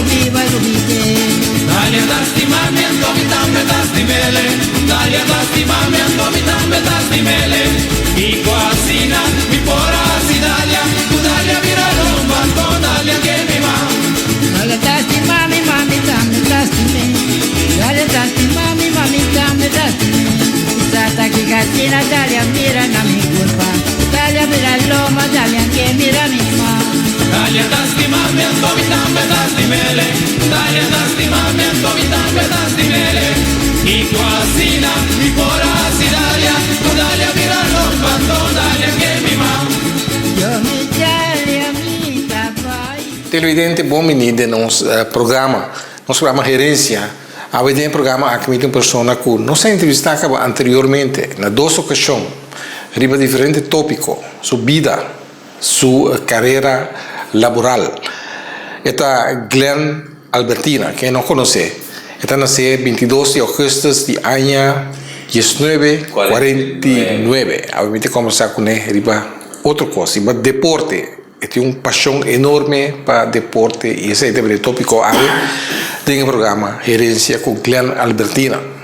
biba lubid'é. Dalia ta stima mi anto mi tambe ta stim'ele Dalia ta stima mi anto mi tambe ta stim'ele Kiko asina mi por a hasi Dalia Ku Dalia bira lomba anto Dalia ke mi ma. Dalia ta stima mi ma mi tambe ta stim'é Dalia ta stima mi ma mi tambe ta stim'é Sa ta kiko asina Dalia mira na mi kurpa Dalia bira lomba Dalia ke mira mi ma. Dalia ta stima mi anto mi tambe ta stim'ele Dalia ta stima mi anto mi tambe ta stim'ele Kiko asina mi por a hasi Dalia Ku Dalia bira lomba anto Dalia ke mi ma. Yo mi Dalia mi ta bai. Televidente bon bini den nos programa, nos programa Herencia. Awe den e programa aki mi tin un persona ku nos a entrevistá kaba anteriormente na dos okashon riba diferente tópiko, su bida, su karera laboral. E ta Glenn Albertina, ken no konosé. E ta nasé bintidos di ougùstùs di aña diesnuebe kuarenta i nuebe. Awe mi ta kombersá kuné riba otro kos, riba deporte. E tin un pashon enorme pa deporte i esei ta bira e tópiko awe den e programa Herensia ku Glenn Albertina.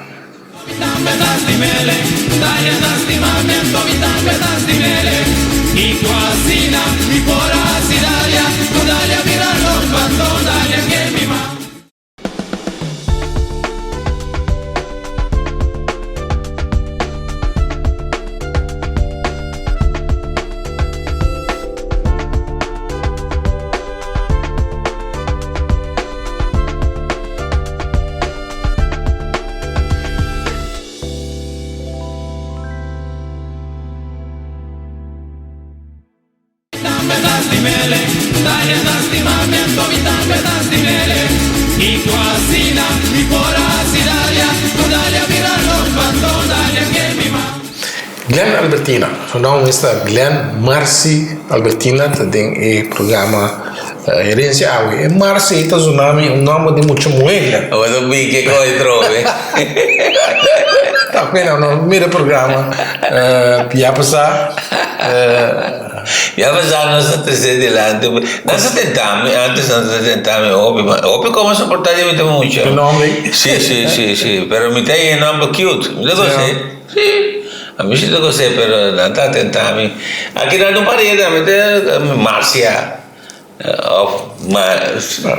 Glenn Albertina, su nom esta Glenn Marcy Albertina ta den e programa Herencia Awe. E Marcy ta zona mi un nomber di mucha muhe, Glenn. Bo ta biki con e trobe. Ta pena no mira e programa bia pasa. Ya pasá nos ta trese dilanti. Nan sa tenta mi, antes nan sa tenta mi hopi, ma hopi como soportá di mi ta mucha. E nomber? Si, si, si, si. Pero mi ta e nomber cute. Mi ta gos'é. Si. A mi si ta gos'é, pero nan ta tenta mi. Aki nan ta un pariente, mi ta Marcia. Of ma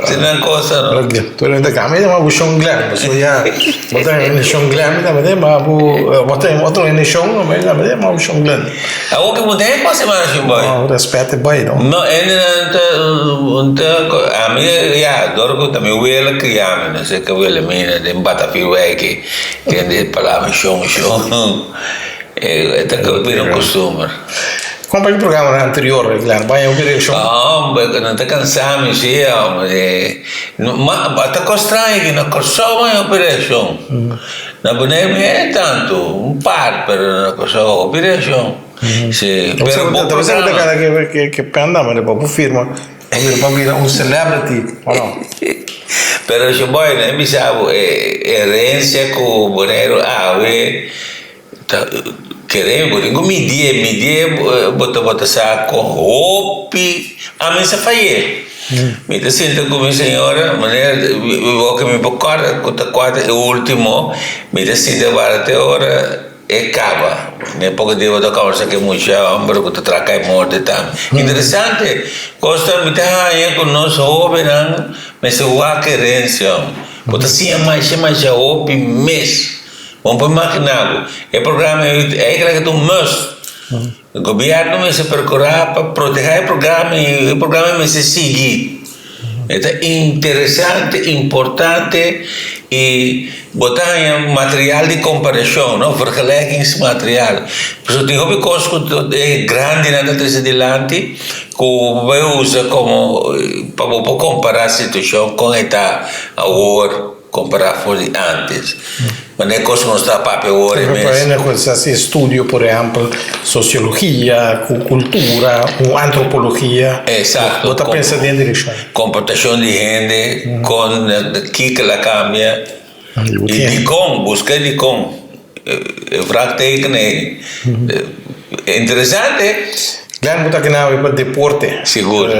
tin nan cosa no. Tur hende ta cambia ma bo shon Glen pasobra ya bo ta hende shon Glen mi tambe ma bo bo ta otro hende shon mi tambe ma bo shon Glen. Awor ki bo ta hende pasa mana shon boy. No respet e boy no. No hende nan ta ta ami ya dor ku ta mi wela cria mi no se ke wela mi den Batafieldwijk kende palabra shon shon e ta bira un costumber. Kon pa e programanan anterior regular bai hopi reakshon? Hombre, ku nan ta kansa mi si hombre. Ma ta kos straño ki na Kòrsou bai hopi reakshon. Na Boneiru mi e tantu, un par, pero na Kòrsou hopi reakshon. Si, pero bo Ta programa. kada ke ke penda manera pa bo firma pa bira un celebrity o no? Pero Showboy, nan bisa bo e herensia ku Boneiru awe. Ta kere bo tin ku midié, midié bo ta bo ta sa kon hopi ami sa fayé. Mi ta sinta ku mi señora manera bo ke mi por kòrda ku ta kòrda e ultimo mi ta sinta wara te ora e kaba. Den poko dia bo ta kòmbersá ku e mucha hòmber ku ta traha kai morte tambe. Interesante kos ta mi ta haña ku nos hóbennan mester wak herensia. Bo ta siña masha masha hopi mes. Bo por imaginá bo, e programa ei eigenlijk ta un must. Gobièrnu mester perkurá pa protehá e programa i e programa mester sigui. E ta interesante, importante i bo ta haña material di komparashon, no, vergelijkingsmateriaal. Pasobra tin hopi kos ku e grandinan ta trese dilanti ku bo bai usa komo pa bo por kompará situashon kon e ta awor. Kompará for di ántes. Manera kos ku nos ta papia awor e mes. Pa hende ku ta hasi estudio, por ehèmpel, sosiologia ku kultura ku antropologia. Eksakto. Bo ta pensa den direkshon. Komportashon di hende, kon, kiko la kambia i dikon, buska e dikon. E vraagteken ei. Interesante. Glenn, bo ta kina awe pa deporte. Sigur.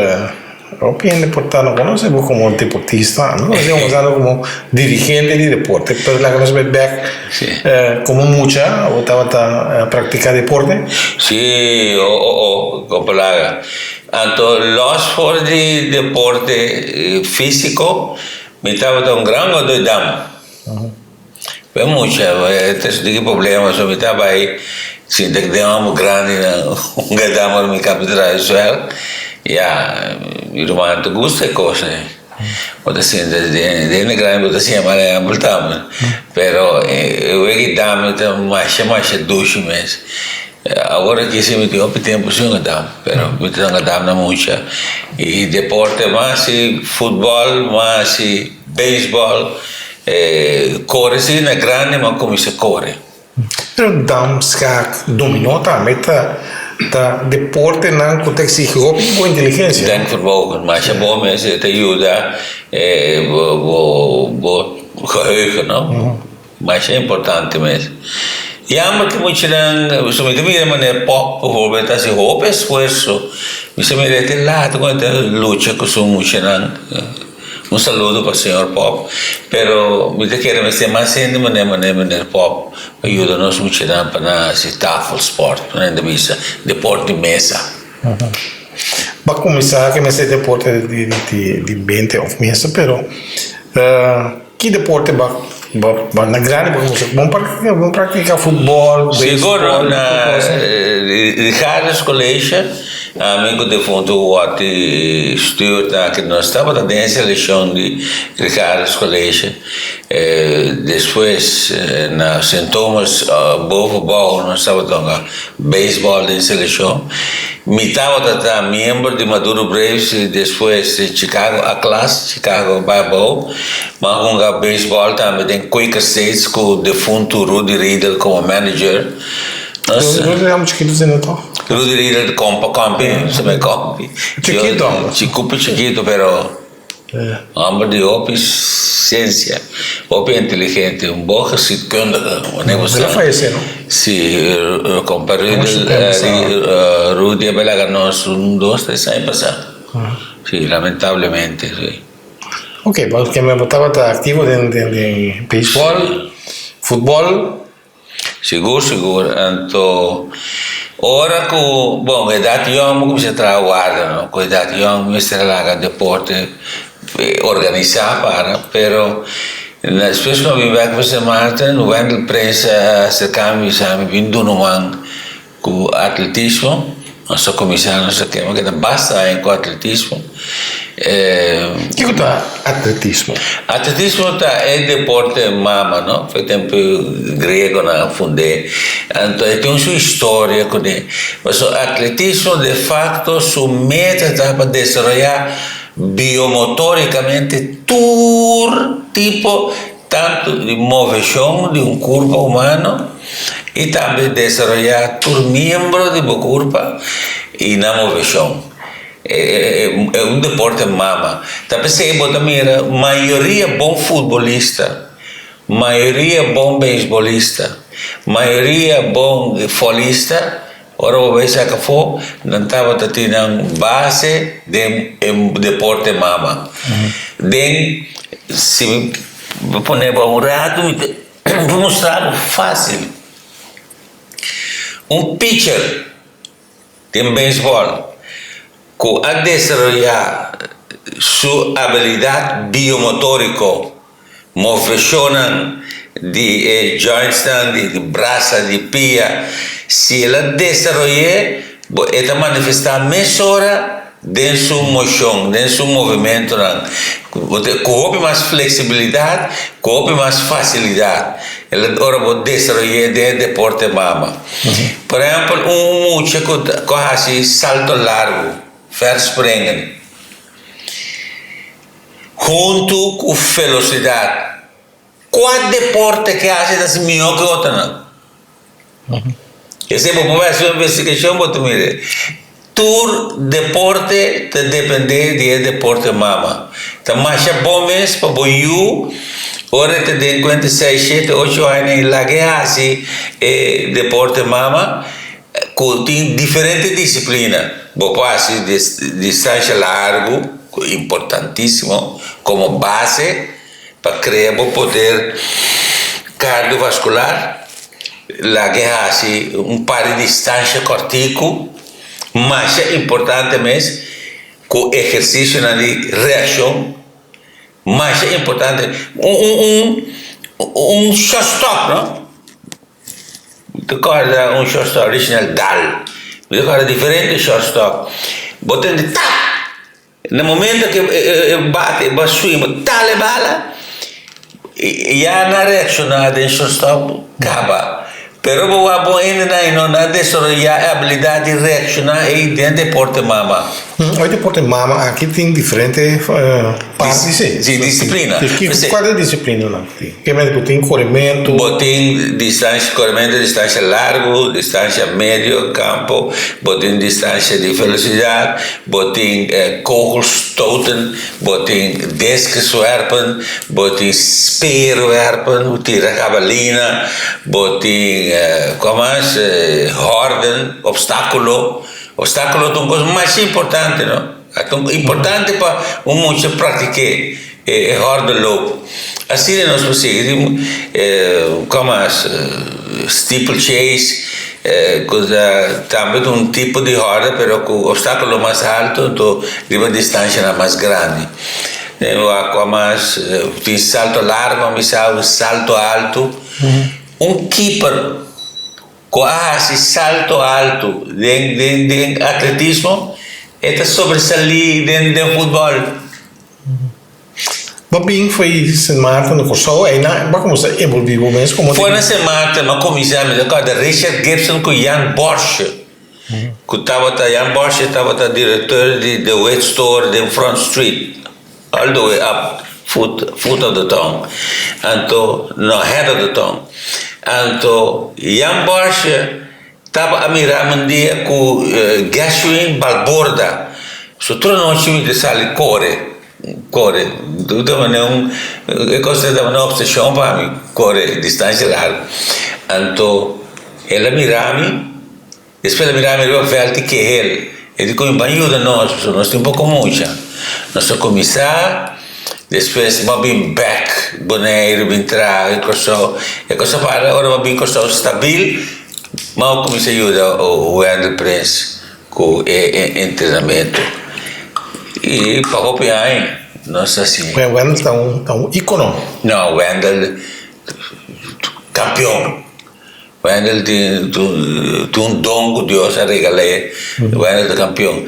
Hopi hende por ta no conoce bo como deportista, no conoce bo tanto como dirigente di deporte, pero laga nos bai bek como mucha bo tabata practica deporte? Sí, oh oh oh, compa laga. Anto los for di deporte fisico, mi tabata un gran godoydam. Bai mucha, ta di ki problema so mi ta bai sinta den homber grandi nan un gada ora mi caba di traha suel ya mi ruman ta gusta e cos ei bo ta sinta den hende grandi bo ta siña mala ehempel tambe pero e wega dame ta masha masha dushi mes awor aki si mi tin hopi tempo sin un dam pero mi ta hunga dam na mucha y deporte mas si futbol mas si beisbol. E kore si na grandi ma kuminsá kore. Pero dam, skak, dominó tambe ta ta deportenan ku ta eksigi hopi di bo inteligensia. Denkvermogen, masha bo mes e ta yuda bo bo bo geheugen no, masha importante mes. Jammer ku muchanan, so mi ta mira manera Pop bijvoorbeeld ta hasi hopi esfuerso, mi sa mira e ta laat ku e ta lucha ku su muchanan. Un saludo pa señor Pop, pero mi ta kere mester mas hende manera manera meneer Pop pa yuda nos muchanan pa nan hasi tafelsport, pa nan ta bisa deporte di mesa. Bo a kuminsá ke mester deporte di mente òf mesa, pero ki deporte bo bo na grandi bo kuminsá? Bo praktiká futbòl, beisbòl? Sigur, na Richardus College. Ami ku defuntu Watty Stewart aki nos tabata den e selekshon di Richardus College. Despues na Sint Thomas bovenbouw nos tabata hunga beisbòl den selekshon. Mi tabata ta miembro di Maduro Braves i despues di Chicago A-klas, Chicago bai abou. Mi a hunga beisbòl tambe den Quaker States ku defuntu Rudy Riedel komo manager. Rudy era chiquito si no toch? Rudy Riedel compa compi, se me compi. Chiquito hombre. Chicupi chiquito pero hombre di hopi ciencia, hopi inteligente, un bon geschiedkundige. El a fallece no? Si, compa Riedel, Rudy a belaga nos un dos tres aña pasa. Si, lamentablemente si. Ok, porque mi tabata activo den den baseball, futbol. Sigur sigur anto ora ku bon edat yòn bo kuminsá traha warda no ku edat yòn mester a laga deporte organisá para pero despues ku mi a bin bèk pa Sint Maarten Wendel Prins a aserká mi bisa mi bin duna un man ku atletismo nos a kuminsá nos a kema keda basta aña ku atletismo. Kiko ta atletismo? Atletismo ta e deporte mama no, for tempu griegonan a fund'é, anto e tin su historia kuné. Pasobra atletismo de facto su meta ta pa desaroyá biomotoricamente tur tipo tantu di moveshon di un kurpa humano i tambe desaroyá tur miembro di bo kurpa i nan moveshon. E un deporte mama. Ta p'esei bo ta mira mayoria bon futbolista, mayoria bon beisbolista, mayoria bon folista, ora bo bai saka afó, nan tabata tin nan base den e deporte mama. Den, si mi pone bo un ratu mi ta mustra bo fásil. Un pitcher. Den beisbòl, ku a desaroyá su abilidat biomotóriko, moveshonnan di e jointsnan di brasa, di pia, si el a desaroy'é, bo e ta manifestá mesora den su moshon, den su movimentonan, ku hopi mas fleksibilidat, ku hopi mas fasilidat. El a ora bo desaroy'é den e deporte mama. Por ehèmpel, un mucha ku ku a hasi salto largu, verspringen, huntu ku felosidat, kua deporte ke hasi ta hasi mihó ke otronan? Esei bo por bai hasi un investigashon bo ta mira. Tur deporte ta depende di e deporte mama. Ta masha bon mes pa bo yu ora e ta den kuenta seis, shete, ocho aña i laga e hasi e deporte mama ku tin diferente disiplina. Bo por hasi distansha largu. importantísimo komo base pa krea bo poder kardiovaskular, laga e hasi un par di distansha kòrtiku, masha importante mes ku ehersisionan di reakshon, masha importante, un un un un shortstop no. Mi ta kòrda un shortstop original dal. Mi ta kòrda diferente shortstop. Bo tende tap! Na momento ku e bate, bo a swing, bo tal e bala, ya nan a reakshoná den shortstop kaba. Pero bo wak bon hendenan i no nan a desaroyá e abilidat di reakshoná ei den deporte mama. E deporte mama aki tin diferente parti si. Si, disiplina. Kua ta e disiplinanan? Ke mester bo tin korementu? Bo tin distansha, korementu distansha largu, distansha medio kampo, bo tin distansha di velosidat, bo tin kogelstoten, bo tin diskuswerpen, bo tin speerwerpen, bo tira jabalina, bo tin kua mas horden, obstakulo. Obstakulo ta un kos masha importante no. Ta importante pa un mucha praktik'é e hordenloop. Asina nos por sigui tin kua mas steeplechase ku ta tambe ta un tipo di horde pero ku obstakulo mas alto anto riba distanshanan mas grandi. Kua mas tin salto largo mi sa un salto alto. Un keeper. Ku a hasi salto altu den den den atletismo, e ta sobresalí den den futbòl. Bo bin foi Sint Maarten na Kòrsou, einan bo a kuminsá envolví bo mes komo. Foi na Sint Maarten mi a kuminsá, mi ta kòrda Richard Gibson ku Jan Borsje, ku tabata, Jan Borsje tabata direktor di De Wit Store den Front Street. All the way up foot foot of the tongue anto no head of the tongue anto Jan Borsje taba a mira mi un dia ku Gershwin Balborda so tur anochi mi ta sali kore kore ta manera un e kos ta manera un obseshon pa mi kore distansha largu anto el a mira mi. Despues el a mira mi riba vèlt i kehel. E di ku mi, Ban yuda nos, pasobra nos tin poko mucha. Nos a kuminsá, despues bo a bin bèk Boneiru, bin traha i Kòrsou. E kos a para ora bo a bin Kòrsou stabil, bo a kuminsá yuda Wendell Prins ku e entrenamentu. I pa hopi aña nos a hasi. Wendell ta un íkono. No, Wendell kampion. Wendel tin un don ku Dios a regal'é, Wendel ta kampion.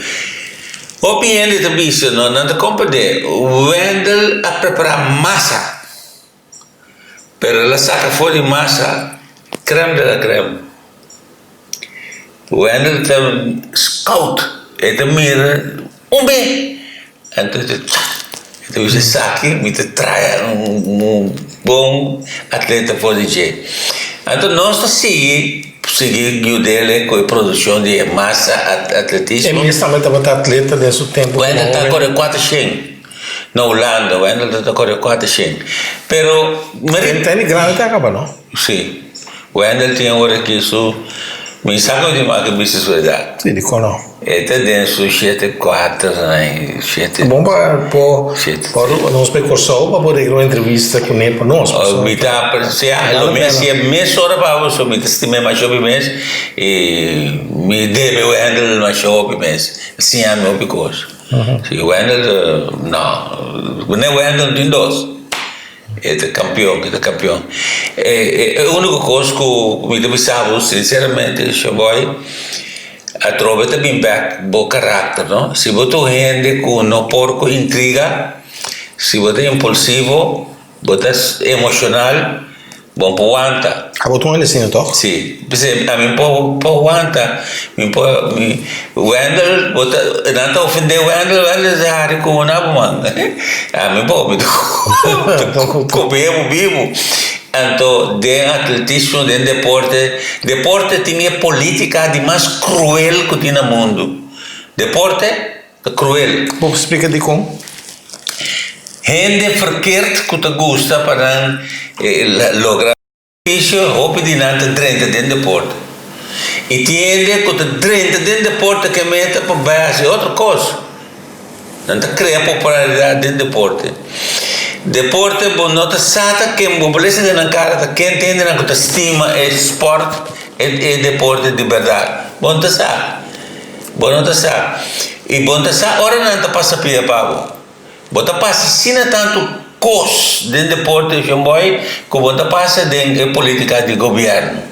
Hopi hende ta bisa no, nan ta komprendé, Wendel a prepará masa, pero el a saka for di masa krèm de la krèm. Wendel ta scout, e ta mira un be. Anto e ta tcha! E ta bisa esaki mi ta trae un bon atleta for di dje. Anto nos ta sigui sigui yud'el ku e produkshon di e masa atletismo. E mes tambe tabata atleta den su tempu como hoben. Wendel ta kore kuater shen na Hulanda, Wendel ta kore kuater shen. Pero. Teni grandi ta kaba no? Si. Wendel tin ora ki su mi sa ku di maki bisa su edat. Si, dikon no? E ta den su shete kuater nai shete. Bon pa por por nos bai Kòrsou pa por regla un entrevista kuné pa nos. Oh, mi ta apresia lo mi hasié mesora pa bo so mi ta stim'é masha hopi mes i mi debe Wendel masha hopi mes. A siña mi hopi kos. Si Wendel no, kuné Wendel tin dos. E ta kampion, e ta kampion. E uniko kos ku mi ta bisa bo sinseramente Shoboy, atrobe ta bin bek bo karakter no. Si bo ta un hende ku no por ku intriga, si bo ta impulsivo, bo ta emoshonal, Bo por wanta. Abo ta un hende asina tòg? Sí. P'esei ami por por wanta. Mi por mi Wendel bo ta nan ta ofendé Wendel, Wendel ta hari ku bo na bo man. Ami por mi ta kom'é bo bibu. Anto den atletismo, den deporte, deporte tin e politica di mas kruel ku tin na mundu. Deporte ta kruel. Bo por splika dikon? Hende verkeerd ku ta gusta pa nan logra beneficio, hopi di nan ta drenta den deporte. I tin hende ku ta drenta den deporte ke meta pa bai hasi otro kos. Nan ta krea popularidat den deporte. Deporte bo no ta sa ta ken bo por lesa den nan kara ta ken ta hendenan ku ta stima e spòrt, e deporte di bèrdat. Bo no ta sa. Bo no ta sa. I bo no ta sa ora nan ta pasa pia pa bo. Bo ta pasa asina tantu kos den deporte Shomboy ku bo ta pasa den e politika di gobièrnu.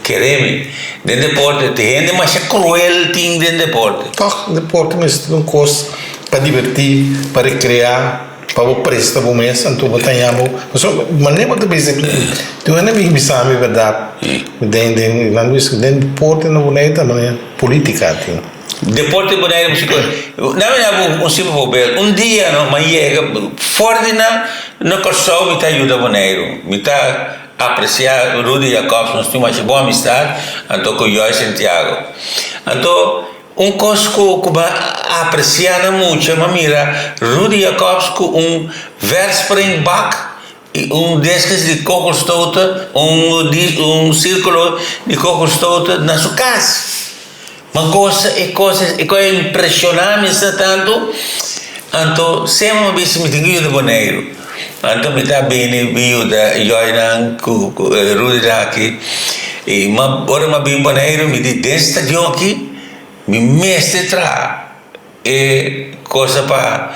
Kere mi, den deporte tin hende masha kruel tin den deporte. Tòg deporte mester ta un kos pa dibertí, pa rekreá, pa bo presta bo mes, anto bo ta haña bo, pasobra manera bo ta bisa tin un hende a bisa mi bèrdat den den nan bisa den deporte na Boneiru ta manera politika tin. Deporte Boneiru mester ku nan mi daba un simpel voorbeeld un dia no mi a yega for di na na Kòrsou mi ta yuda Boneiru mi ta apresiá Rudy Jacobs nos tin masha bon amistad anto ku Joy Santiago anto un kos ku ku mi a apresiá nan mucha mi a mira Rudy Jacobs ku un verspringbak i un diskus di kogelstoten un un sirkulo di kogelstoten na su kas. Ma gosa e kos e kos a impreshoná mi asina tantu, anto semper mi bisa mi tin ku yuda Boneiru. Anto mi ta bini mi yuda yoinan ku ku Rudy aki i ma ora mi a bin Boneiru mi di den stadion aki mi mester traha e cosa pa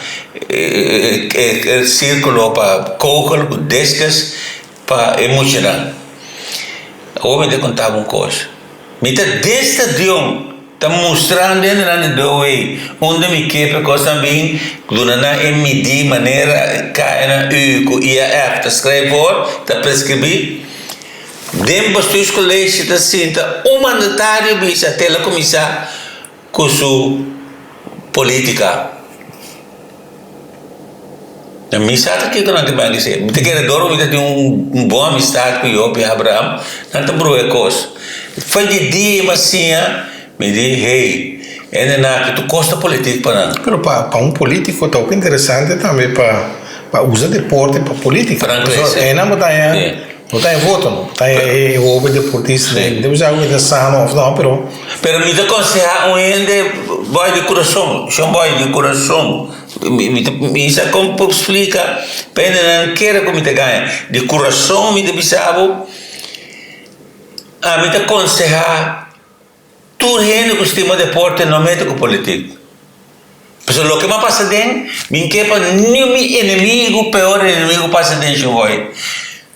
e sirkulo pa kogel ku diskus pa e muchanan. Awor mi ta konta bo un kos. Mi ta den stadion ta mustra hendenan di doe unda mi ke pa e kosnan bin duna nan e midi manera KNU ku IAF ta skrijf voor, ta preskribí. Den Bestuurscollege ta sinta un mandatario bisa te el a kuminsá ku su politika. Na mi sa ta kiko nan ta bay disi. Mi ta kere dor mi ta tin un bon amistad ku Job i Abraham, nan ta bruha e kos. Foi di dia mi a siña, mi di, hey, hende nan aki tur kos ta politik pa nan. Pero pa pa un politico ta hopi interesante tambe pa pa usa deporte pa politica. Pa nan crece. Einan bo ta haña bo ta haña voto no, bo ta haña e hoben deportista den debe ser algo ku ta sano of no pero. Pero mi ta konseha un hende boy di kurason, shon boy di kurason. Mi ta bisa kon por splika pa hendenan kere ku mi ta gaña. Di kurason mi ta bisa bo, ami ta konsehá tur hende ku stima deporte no mete ku politik. Pasobra loke mi a pasa den, mi no ke pa ni mi enemigu, peor enemigu pasa den Shinhoi.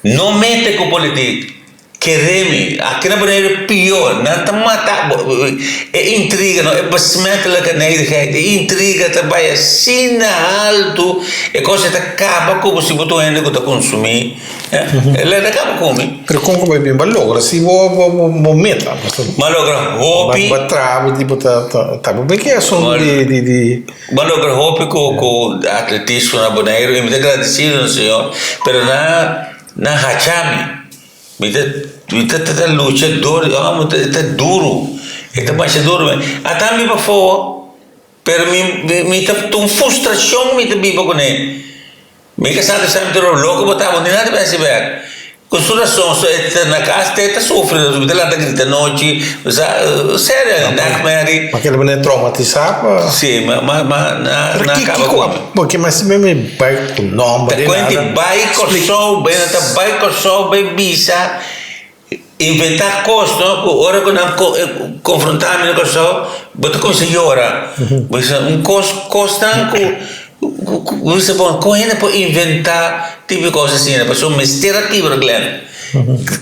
No mete ku politik. Kere mi, aki na Boneiru pior, nan ta mata bo, e intriga no, e besmettelijke nederigheid, e intriga ta bai asina haltu, e kos ei ta kaba ku bo si bo ta un hende ku ta konsumí, e la ta kaba ku mi. Pero kon ku bo bin bo a logra si bo bo meta? Bo a logra hopi. Bo a traha bo tipo ta ta bo bin ki asuntu di di di. Bo a logra hopi ku ku atletismo na Boneiru i mi ta gradesido na Señor, pero nan nan hacha mi. Mi ta mi ta ta lucha dor di amo e ta duru e ta masha duru ata mi pafó pero mi mi ta un frustrashon mi ta biba kuné mi kasá ta bisa mi ta loko bo ta bo ni nada ta hasi bèk ku su rason e ta na kas te ta sufri mi ta lanta grita nochi sa serio nagmerrie. Ma kila manera traumatisá pa. Si ma ma ma na Pero na ki kaba kiko ku mi. Porque mas mi mi bai ku nomber Ta di kuenti nada. bai Kòrsou bai nan ta bai Kòrsou bai bisa inventá kos no ku ora ku nan konfrontá mi na Kòrsou bo ta kuminsá yora bo bisa un kos kosnan ku bo bisa bon kon hende por inventá tipo di kos asina pasobra mester a kibra Glen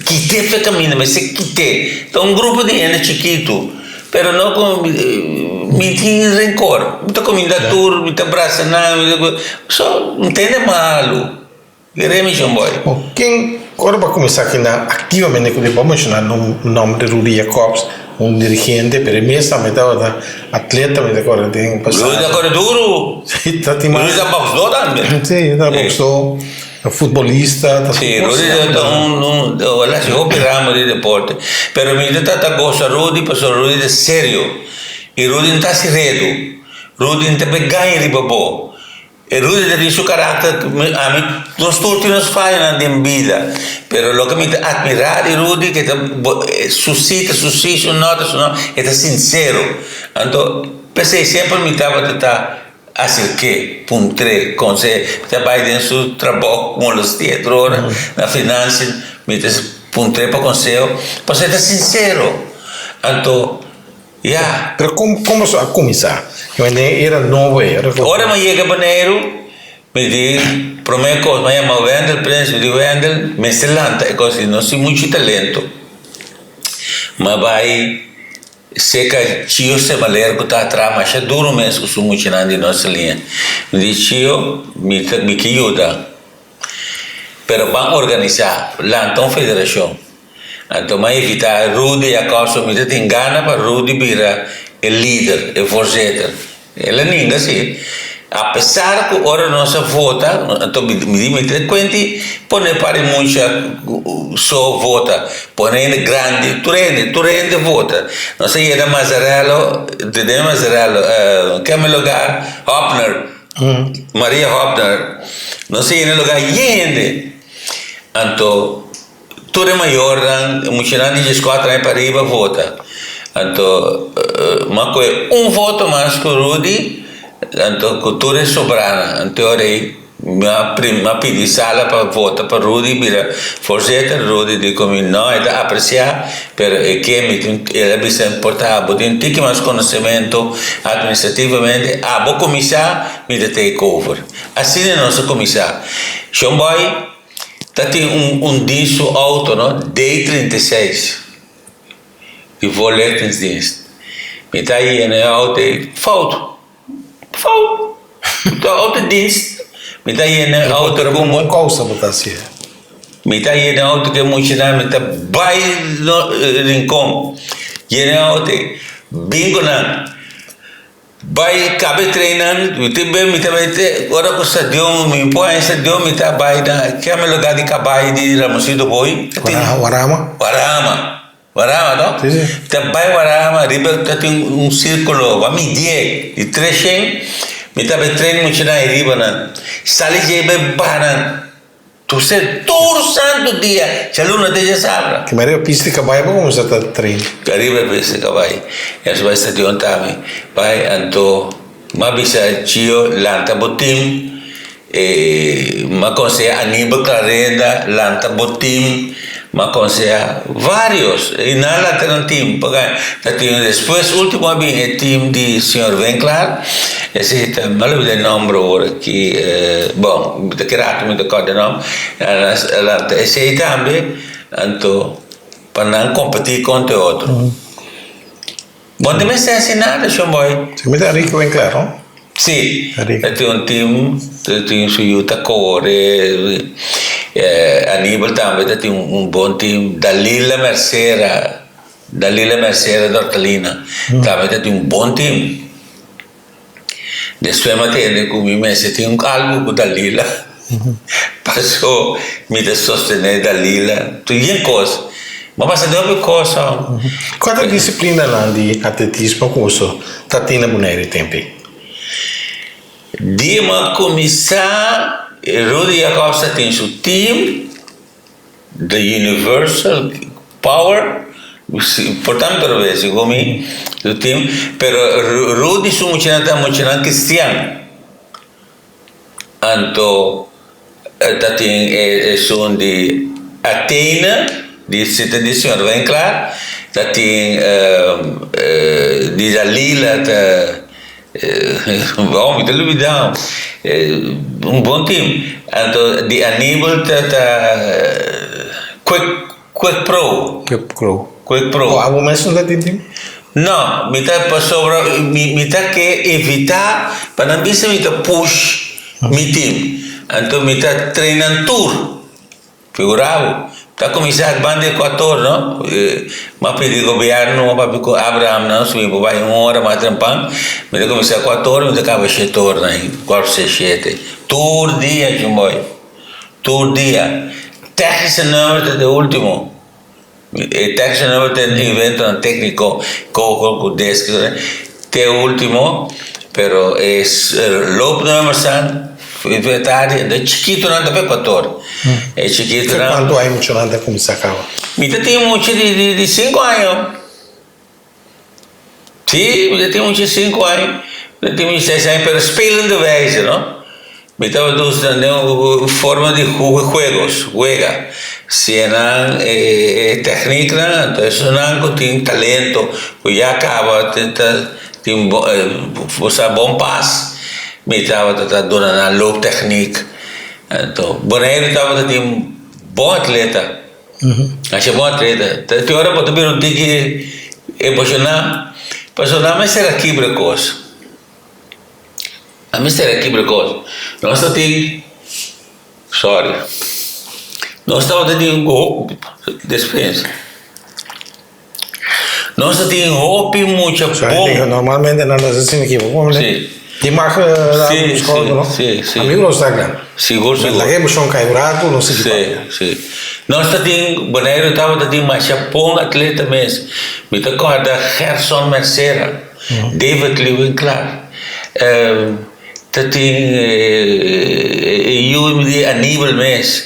kite fe kaminda mester kite ta un grupo di hende chikitu. Pero no ku mi tin renkor. Mi ta kuminda tur, mi ta brasa nan, mi ta so mi tende malu. Remi Shomboy. Bon, ken ora bo a kuminsá kina aktivamente ku bo a menshoná nòmber di Rudy Jacobs, un dirigente, pero e mes tambe tabata atleta, mi ta kòrda den pasado. Rudy ta kòrda duru. Sí, ta tin mas. Rudy ta bòksdó tambe. Sí, ta bòksdó. Futbolista ta Sí, Rudy ta un un el haci hopi ramo di deporte. Pero mi ta ta goza Rudy pasobra Rudy ta serio. Y Rudy no ta haci redu. Rudy no ta bay gaña riba bo. E Rudy ta tin su karakter, ami nos tur tin nos fayonan den bida. Pero loke mi ta admira di Rudy ke ta su si ta su si, su no ta su no, e ta sincero. Anto p'esey semper mi tabata ta. aserk'é, puntr'é konseh'é. Mi ta bai den su trabou molesti'é tur ora na financiën, mi ta puntr'é pa konseho, pasobra e ta sinsero. Anto, ya. Pero kon kon boso a kuminsá? Den era nobo ei, ora ku. Ora mi a yega Boneiru, Mi di, Promé kos, mi a yama Wendel Prins, mi di, Wendel, mester lanta e kos di nos tin muchu talento. Mi a bai serka Chio Semaler ku ta traha masha duru mes ku su muchanan di nos liña. Mi di, Chio, mi ta mi ke yuda, pero ban organisá, lanta un federashon. Anto mi a invitá Rudy Jacobs, mi ta tin gana pa Rudy bira e lider, e voorzitter. El a ninga si. Apesar ku ora nos a vota, anto mi di mi ta kuenti pone par di mucha so vota, pone hende grandi, tur hende, tur hende vota. Nos a yega Mazzarello, te den Mazzarello, keme lugar, Hopner, Maria Hopner, nos a yega na e lugar yen hende. Anto. Tur e mayornan, e muchanan di dieskuater aña pa riba vota. Anto m'a kohe un voto mas ku Rudy, anto ku tur e sobranan. Anto e ora ei mi a mi a pidi sala pa vota pa Rudy bira voorzitter. Rudy di ku mi no, e ta apresiá, pero e ke mi tin, el a bisa por ta abo tin un tiki mas konosementu administrativamente, abo kuminsá, mi ta take over. Asina nos a kuminsá. Shon Boy. Ta tin un un di su auto no D 36 di voorlichtingsdienst mi ta yena e auto ei fout fout ta autodienst mi ta yena e auto Pero ku kousa bo ta hasié? Mi ta yena e auto ku e muchanan mi ta bai Rincon yena e auto ei bin ku nan. Bai kabe trenan, mi ta bai mi ta bai te ora ku stadion mi por haña stadion mi ta bai na keme lugar di kabai di Ramosito Boy. Warama. Warama, Warama no? Si si. Mi ta bai Warama riba ta tin un sirkulo ba midié di tres shen mi ta bai tren muchanan riba nan sali djei bai baha nan. Tuse tur santu dia, djaluna te djasabra. Ki manera pista di kabai bo kuminsá ta train? Ariba e pista di kabai. Es bai stadion tambe. Bai anto m'a bisa Chio lanta bo tim. M'a konsehá Aníbal Clarenda lanta bo tim. M'a konsehá varios i nan lanta nan tim pa gana. Ta tin despues ultimo a bin e tim di señor Winklaar esei ta mi a lubida e nomber awor aki bon mi ta kere rato mi ta kòrda e nomber a lanta esei tambe anto pa nan kompetí kontra e otro. Bo no ta mester hasi nada shon boy. Mi ta Rico Winklaar no? Si, e tin un team, e tin su yu ta kore, Anibal tambe ta tin un bon team, Dalila Mercera, Dalila Mercera Dortalina tambe ta tin un bon team. Despues mi a tende ku mi mester tin un algu ku Dalila, paso mi ta sostené Dalila tur yen kos. Mi a pasa den hopi kos. Kua ta disiplinanan di atletismo ku boso ta tin na Boneiru e tempu ei? Dia mi a kuminsá, Rudy Jacobs ta tin su team. The Universal Power, por tanto revés, segun mi, su team, pero Rudy su muchanan ta muchanan cristian, anto ta tin esun di Athene, di si ta di señor Winklaar, ta tin di Dalila ta. Bon, mi ta lubida. Un bon team. Anto di Aníbal ta ta Quick Quick Pro. Quick Pro. Quick Pro. Oh, abo mes no ta tin team? No, mi ta pasobra mi mi ta ke evitá pa nan bisa mi ta push mi team. Anto mi ta train nan tur. Figurá bo, ta kuminsá banda di Ekuator, no? M'a pidi gobièrnu, m'a papia ku Abraham nan, si mi por bai un ora mas trempan. Mi ta kuminsá Ekuator, mi ta kaba shete ora nan, kuart pa seis shete. Tur dia, chumboy, tur dia. Tèknische nummer ta di último. E tèknische nummer ta e inventonan tékniko, kogel ku desk, te último, pero e loopnummersnan inventario, e chikitonan ta pa Ekuator. E chikitonan. Kuantu aña muchanan ta kuminsá kaba? Mi ta tin mucha di sinku aña. Sí, mi ta tin mucha di sinku aña. Mi tin mi seis aña, pero spelende wijze, no. Mi tabata usa nan den un forma di juegos, wega. Siña nan e tèkniknan, anto esunnan ku tin talento, ku ya kaba ta tin bo sa bon pas, mi tabata ta duna nan looptechniek. Anto Boneiru tabata tin bon atleta, masha bon atleta. Tin ora bo ta bira un tiki emoshoná, pasobra nan mester a kibra kos. A mester a kibra kos. Nos ta tin, sorry, nos tabata tin despensa. Nos ta tin hopi mucha bon. Normalmente nan ta asina ki bo. Si. Di mag Si, si, si. Amigo nos ta gana. Sigur, sigur. Laga emoshon kai un ratu nos sigui Si, papia. si. Nos ta tin, Boneiru tabata tin masha bon atleta mes. Mi ta kòrda Gerson Mercera. David Lewinklar, ta tin e yu di Aníbal mes,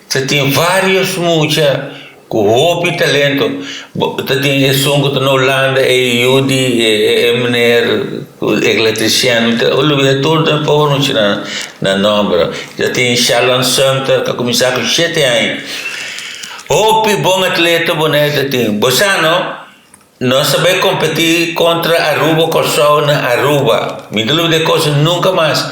ta tin varios mucha ku hopi talento, ta tin esun ku ta na Hulanda e yu di e meneer elektrisian, mi ta olbida tur den pober muchanan nan nomber, ta tin Shalon Sumter ku a kuminsá ku shete aña, hopi bon atleta Bonaire ta tin, bo sa no. Nos a bai kompetí kontra Aruba Kòrsou na Aruba. Mi ta lubida e kos nunka mas.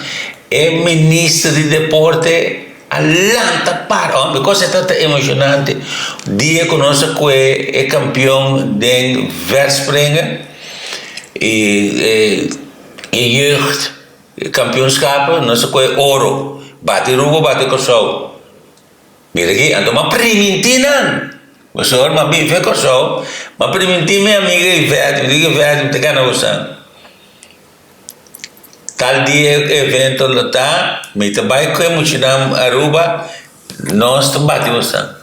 E minister di deporte a lanta para. Hombre, kos e tabata emoshonante. Dia ku nos a kue e kampion den verspringen i e jeugd kampionskapen, nos a kue oro. Bati Aruba, bati Kòrsou. Mira aki, anto m'a primintí nan. Pasobra m'a bin fe Kòrsou, m'a primintí mi amiga Ivette, mi di ku Ivette mi ta gana bosan. Tal dia e evento lo ta, mi ta bai ku e muchanan Aruba, nos ta bati bosan.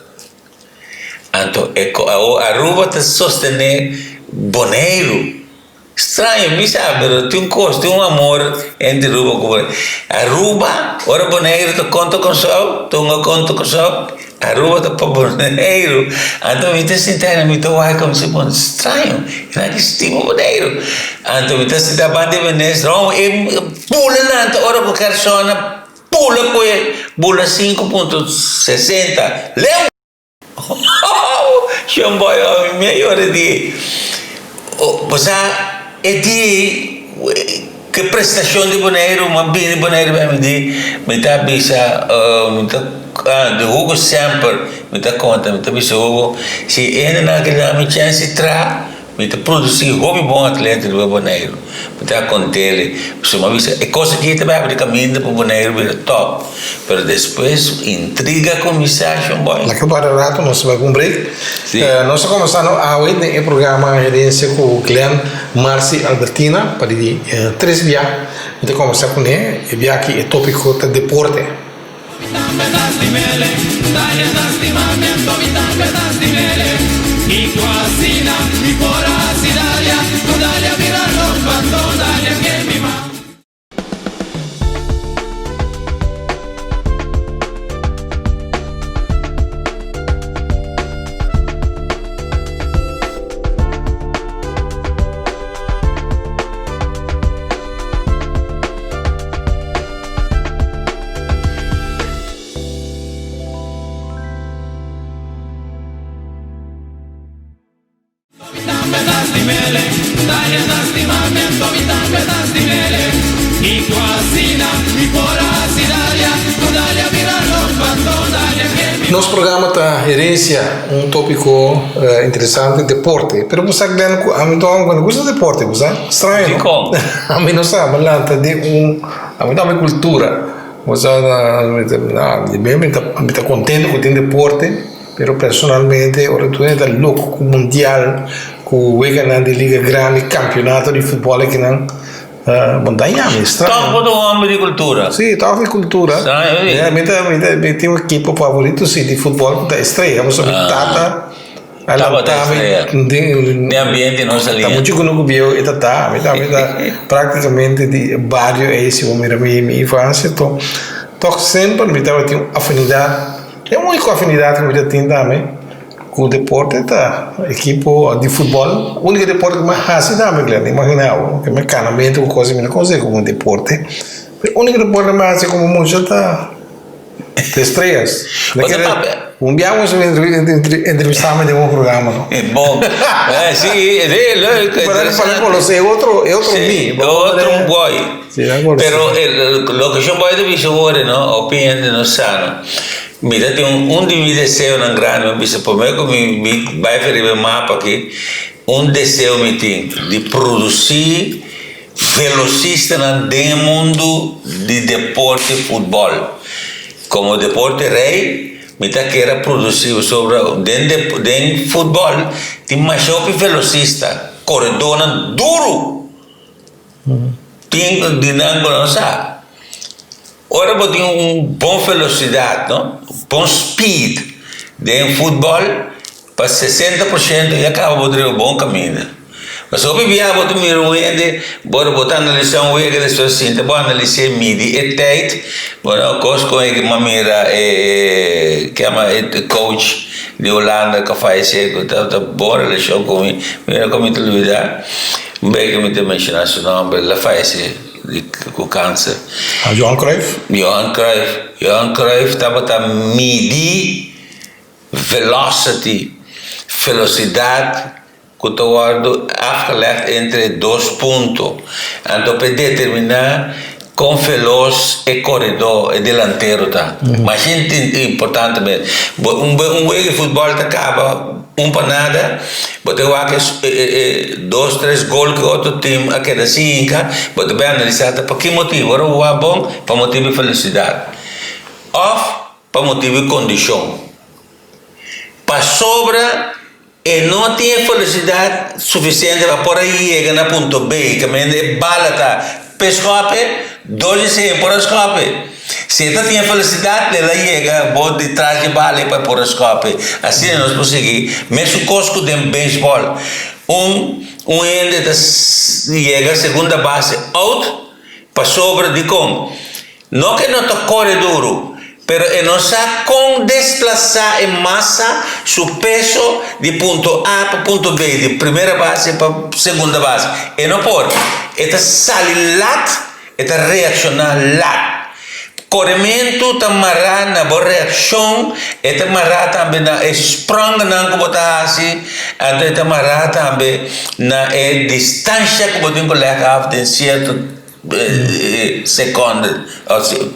Anto e Aruba ta sostené Boneiru. Straño, mi sa, pero tin un kos, tin un amor entre Aruba ku Boneiru. Aruba, ora Boneiru ta konta Kòrsou, tunga konta Kòrsou, Aruba ta pa Boneiru. Anto mi ta sinta ei, mi ta wak komo si bon straño, e nan ki stima Boneiru. Anto mi ta sinta banda di minister, oh, e bula nan ta ora ku Kèrsona bula ku e bula 5.60, leu! Shon boy oh mi a yora di bo sa e di ke prestashon di Boneiru mi a bini Boneiru bai mi di mi ta bisa mi ta di Hugo semper mi ta konta mi ta bisa Hugo si e hendenan ke dami chèns di traha Mi ta produsí hopi bon atleta riba Boneiru. Mi ta kont'el, pasobra mi a bisa e kos aki ta bai abri kaminda pa Boneiru bira tòp. Pero despues intriga a kuminsá, shon bòi. Na ke parti rato nos ta bai ku un break. Sí. Nos ta komensá no awe den e programa Herencia ku Glenn Marcy Albertina pa di tres bia mi ta komensá kuné. E bia aki e topiko ta deporte. Nos programa ta Herencia, un topico interesante, deporte. Pero bo sa Glenn cu ami ta un cu no gusta deporte, bo sa? Straño no? Dicon? Ami no sa, mi lanta di un, ami ta ami cultura. Bo sa na, di mi mi ta contento cu tin deporte, pero personalmente ora tur hende ta loco cu mundial, cu weganan di liga grandi, campeonato di futbol akinan, bo no ta yami, straño. Toch bo ta un homber di cultura. Si, toch di cultura. Straño, Mi ta, mi ta, mi tin un ekipo favorito si di futbol cu ta Estrella, pasobra mi tata. Tabata estrella. Den ambiente no salía. Ta mucho kunuku bieu e ta ta. Mi ta mi ta prácticamente di e bario ei si bo mira mi mi infancia to tok semper mi tabatin un afinidad e unico afinidad ku mi ta tin tambe. ku deporte ta ekipo di futbòl. Úniko deporte ku mi a hasi tambe, Glenn, imagina bo, ke mi kanamentu ku kos mi no konsider'é komo un deporte. E úniko deporte ku mi a hasi komo mucha ta de estrellas. Bo ta papia. Un biaha bo entrevistá mi den un programa, no? Bon, si, e leuk, interesante. Pa konosé e otro, e otro mi. E otro boy. Pero loke Shon Boy ta bisa worde, no, hopi hende no sa, no. Mi ta tin un di mi deseonan grandi, mi bisa prome ku mi mi bai for riba e mapa aki, un deseo mi tin di produsí velosistanan den e mundu di deporte futbòl. Komo deporte rei, mi ta kier a produsí pasobra den den futbòl tin masha hopi velosista, koredónan duru. Tin di nan ku no sa. Ora bo tin un bon velosidat, no, bon speed den futbòl, pa sesenta por shento ya kaba bo ta riba bon kaminda. Pasobra hopi biaha bo ta mira un hende, ora bo ta analisá un wega despues sinta bo analis'é midi e tijd, bueno kos kon e ke mi a mira e ke yama e coach di Holanda ku a fayesé ku tabata bon relashon ku mi, mira kon mi ta lubidá. Un bey ku mi ta menshoná su nòmber, el a fayesé di ku kanser. Johan Cruijff? Johan Cruijff. Johan Cruijff tabata midi velocity, velosidat ku ta wòrdu afgelegd entre dos punto. Anto pa e determiná kon velos e koredó, e delantero ta. Masha importante mes. Un wega di futbòl ta kaba un pa nada, bo ta wak e dos, tres gol ku e otro tim a keda sin hinka, bo ta bai analisá ta pa ki motibu. Ora bo wak bon, pa motibu di felisidat òf pa motibu di kondishon. Pasobra e no tin e felisidat sufisiente pa por a yega na punto B, kaminda e bala ta p'e skòp'e, dor di esei e por a skòp'e. Si e ta tin e felisidat, el a yega bo detras di e bala ei pa e por a skòp'e. Asina nos por sigui. Mesun kos ku den beisbòl. Un un hende ta yega segunda base out pasobra dikon? No ke no ta kore duru, pero e no sa kon desplasá e masa, su peso, di punto A pa punto B, di primera base pa segunda base. E no por. E ta sali lat, e ta reakshoná lat. Korementu ta mará na bo reakshon, e ta mará tambe na e spròngnan ku bo ta hasi, anto e ta mará tambe na e distansha ku bo tin ku lèg af den sierto. Seconde,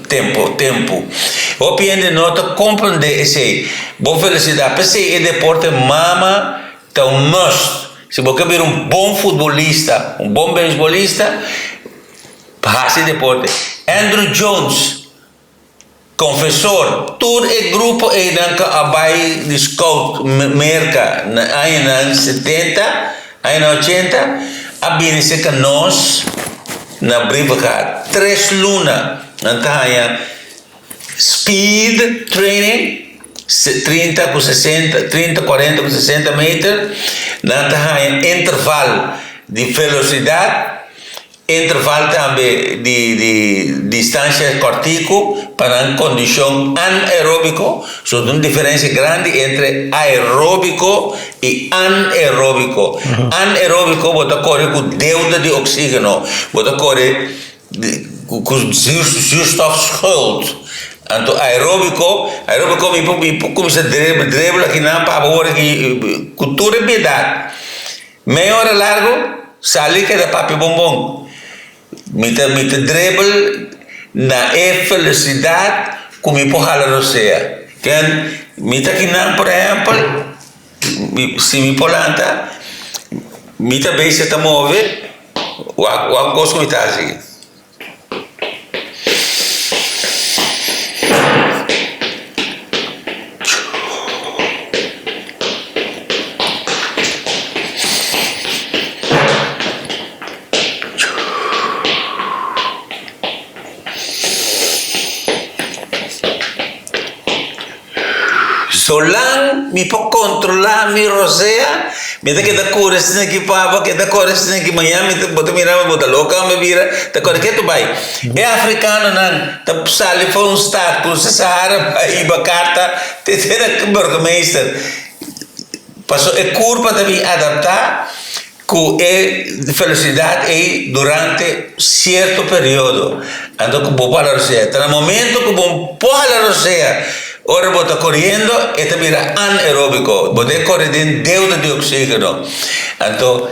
tempo, tempu. Hopi hende no ta comprende esey. Bo felicidad. P'esey e deporte mama ta un must. Si bo ke bira un bon futbolista, un bon beisbolista, haci deporte. Andruw Jones. Confesor, Tur e grupo einan ku a bai di scout Merka na añanan setenta, añanan ochenta, a bini serka nos na Brievengat. Tres luna nan ta haña speed training, 30 ku 60, 30, 40 ku 60 meter. Nan ta haña interval di velosidat. Interval tambe di di distancia kòrtiku pa nan kondishon anaeróbiko, so ta un diferensia grandi entre aeróbiko i anaeróbiko. Anaeróbiko bo ta kore ku deuda di oksígeno, bo ta kore ku zuurstofschuld. Anto aeróbiko, aeróbiko mi por mi por kuminsá dribble akinan pa bo wòrdu aki ku tur e biedat. Mei ora largu, sali keda papia bonbon. Mi ta mi ta dribble na e felisidat ku mi por hala rosea. Ken mi ta kinan por ehèmpel, mi si mi por lanta, mi ta bese ta move, wak wak un kos ku mi ta hasi. Zolang mi por controla mi rosea, mi ta keda cura esaki aki papa, keda cora esaki aki mañana, mi ta, bo ta mira mi, bo ta loca mi bira, ta cora ketu bay. E africanonan ta sali for un stad, cruza Sahara bay hiba carta te te na burgemeester. Paso e kurpa ta bin adaptá ku e velosidat ei durante sierto periodo. Anto ku bo por hala rosea. Ta na momento ku bo por hala rosea ora bo ta koriendo e ta bira anaeróbiko. Bo ta kore den deuda di oksígeno. Anto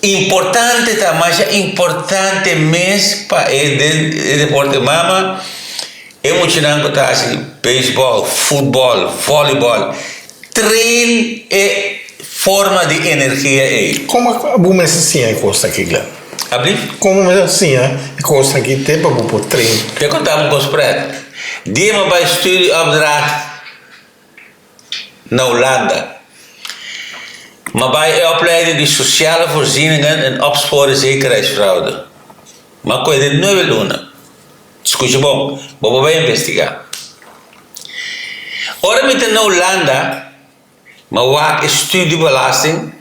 importante ta, masha importante mes pa e den e deporte mama, e muchanan ku ta hasi beisbòl, futbòl, vòlibòl, Train e forma di energia ei. Como bo mester siña e cosnan aki, Glenn? Abli? Como bo mester siña e cosnan aki te pa bo por train? Te conta bo un cos pret. Dia mi bai studieopdracht na Hulanda. Mi a bai e opleiding di Sociale Voorzieningen en Opsporen Zekerheidsfraude. Mi a coge den nuebe luna. Scucha bon, bo por bai investiga. Ora mi ta na Hulanda, mi a wak e studiebelasting,